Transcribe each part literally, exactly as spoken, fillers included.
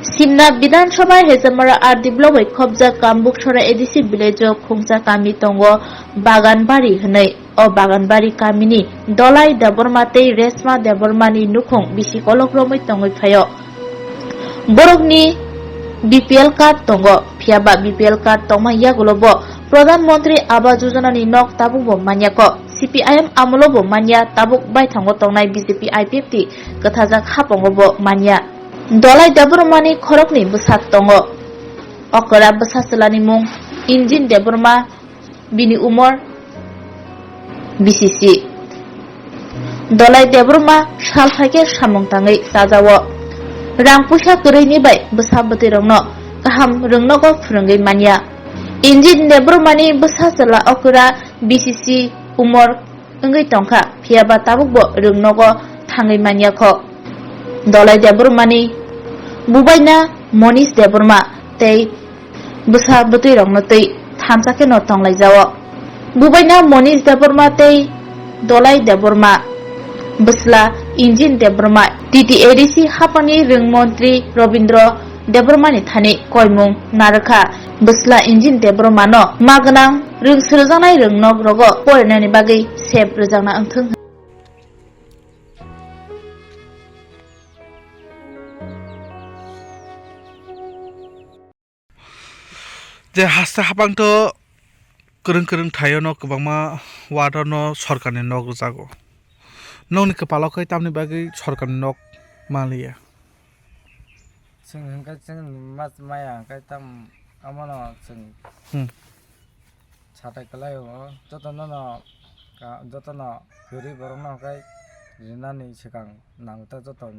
Simna Bidhan Sabha Hejamara R D block bai khobjak Kambuksora A D C village o khungsa kami tongo Baganbari hwnwi. O Baganbari kamini Dolai Debbarma tei Resma Debbarmani nukhung bisi kolok romwi tongwi phaio. Borokni B P L card tongo, phiyaba B P L card tongma yagulo bo Pradhan Mantri Awas Yojana ni nok tabuk bo manya kho. C P I M amolo bo manya, tabuk baithango tongnai B J P I P F T kwthajak hapango bo manya. Dolai Debbarmani khoroknwi bwsak tongo. Okra bwsa chwlani mung Injin Debbarma, bini umor B C C. Dolai Debbarma sal phaikhe samung tangwi chajao. Rang puisa kwrwini bai bwsa bwtwirokno kaham rwngnogo phwrwngwi manya. Injin Debbarmani bwsa chwla okra B C C umor wngwi tongkha, phiyaba tabukbo rwngnogo thangwi manya kho. Dolai Debbarmani bubaina Monish Debbarma tei bwsa bwtwirokno twi thansa kheno tonglaijao. Bubaina Monish Debbarma tei Dolai Debbarma, bwsla Injin Debbarma, T T A D C haphangni rwng montri Robindra Debbarmani thani koimung narwkha. Bwsla Injin Debbarmano ma gwnang rwng swrwjaknai rwng nok rogo porinani bagwi sep rwjakna wngthwng. Je haste haphang to kwrwng kwrwng thaio no kwbangma ward o no sorkarni nok rwjago. Nokni kwpalo khe tamni bagwi sorkarni nok manliya? Chwng hwnkhe chwng mas maya hwnkhe tam omono chwng Hmm. satai kwlaio, jotono no ka-, jotono kwrwi borokno hwnkhe rinani swkang nangta joto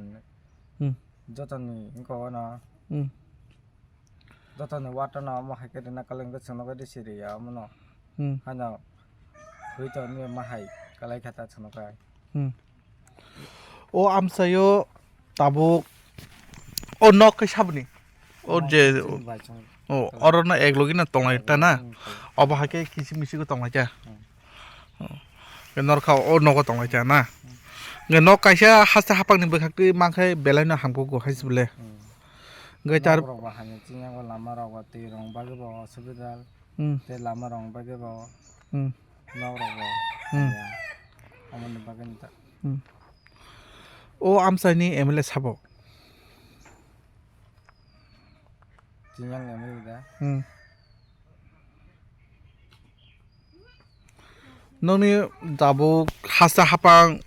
Hmm. jotoni wngkha ono. Hmm. Jotoni watano omo hai khe rina kwlwng khe chwngno khe risi riya omono. Hmm. Haino hoi to nini ma hai kwlai kha ta chwngno khe. Hmm. O amchaio tabuk o nok khe saboni? O je chini bai chwng o oro no ek logi no tonglai ta na? Hmm. Obo hai khe kisi misi khe tonglai ta? Hmm. Oh. Norkha o nogo tonglai ta na? Hmm. Nok kaisa haste haphangni bwkhak twi mankhe belai no hamkuk go hai se bole. Hmm. Hwnkhe tar Nok rok bo hamya chini yango lama rok bo twi rong bagwi bo osubida Hmm. tei lama rong bagwi bo Hmm. nok rok bo Hmm. hamya. Omoni bagwi no ta. Hmm. O amchaini M L A sabo? Chini yang M L A da. Hmm. Nokni tabuk haste haphang,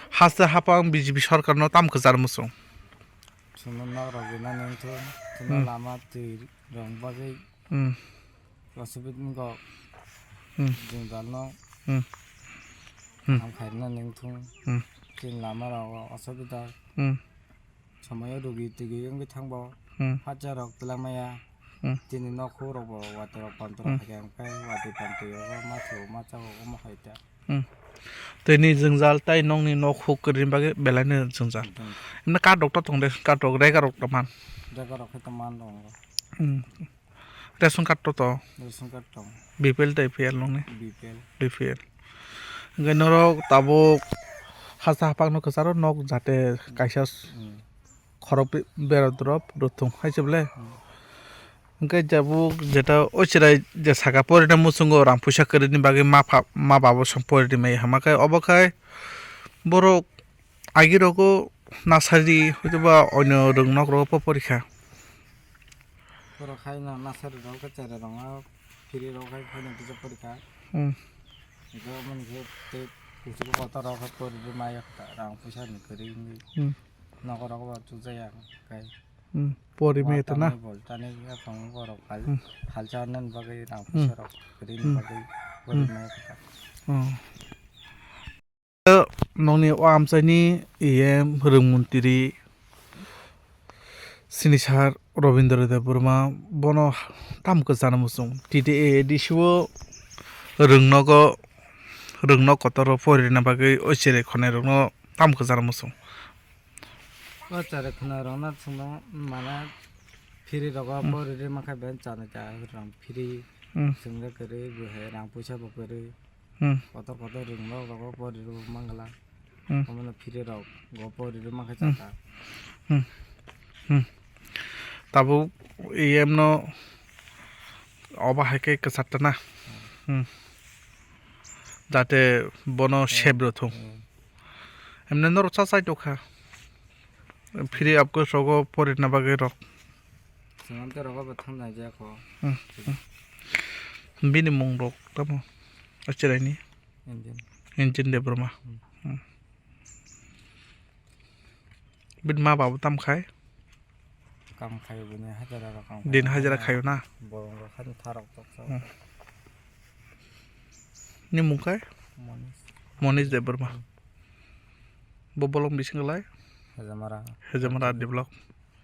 haste haphang B J P sorkarno tam kwchar muchung. Chwngno nok rok rinani wngthung, chwngno Hmm. lama twi rong bagwi Hmm. osubit wngkok. Hmm. Jwng dalno Hmm. Hmm. ham khairina nengthung. Hmm. Chini lama rok osubida. Hmm. Somoyo rugi tigi wngwi thangbo. Hmm. Hacha rok twlangmaya. Hmm. Chini nok huk rok bo watwi rok pantwrok Hmm. hakhe hwnkhe watwi pantwi rok ma thu ma chago omo hai ta. Hmm. Tini jwngjal tai nokni nok huk kwrwini bagwi belai no jwngjal. Hmm. Emne kat rok to tong de, kat rok rega rok to man. Rega rok khe to man rok. Hmm. Ration card to to? Ration card tong. B P L tei A P L nokni? B P L. B P L. Hwnkhe norok tabuk haste haphangno kwcharo nok jate kaisa Hmm. khorok be-, bera drop rwthung hai se bole. Hmm. Hwnkhe tabuk jeta o chwrai je saka porina muchungo rang puisa kwrwini bagwi ma pha-, ma babo song porini mai hama khe obo khai borok agi rogo nasari hoitoba onyo rwng nok rogo po porikha. Borok haino nasari rok khe cherai rok no phiri rok hai haino kisa porikha. Hmm. Eko mani khe tei kuchugo kotor rok khe pori rw maya kha rang puisa ni kwrwi wngwi. Hmm. Nogo rok bo chujaya khe. Hmm. Pori maya ta na? Tani bol tani ya phang borok phal Hmm. phal cha nan bagwi rang Hmm. puisa rok kwrwi Hmm. bagwi pori Hmm. maya kha. Hmm. Nokni o amchaini E M rwngmantri sini sir Robindra Debbarma bono tam kwchana muchung T T A A D C o rwngnogo rwngnok kotor o poririna bagwi o cherai khonai rokno tam kwchana muchung. O cherai khonai rokno chwngno mane phiri rogo Hmm. poriri mankha ben chanai ta rang phiri Hmm. chwngno kwrwi bo hai rang puisa bo kwrwi. Hmm. Kotor kotor rwng rok rogo pori rw mangla. Hmm. Omono phiri rok go pori rw mangkha Hmm. chata. Hmm. Hmm. Tabuk E M no obo hai khe kwchar tana. Hmm. Jate bono safe rw thung. Hmm. Emne norok cha chai tokha. Free of cost rogo porinna bagwi rok. Singam te rogo bo thang nai jaya ko. Hmm. Bini mung rok tamo? Achirai ni? Engine. Engine Debbarma. Hmm. Hmm. Bini ma babu tam khai? Kam khai bini hajara rok kam khai. Din hajara khayo na? Borong rok khai tharok tok tok. Hmm. Ni mung khai? Monish. Monish Debbarma. Hmm. Bo bolong bising lai? Hejamara. Hejamara R D block.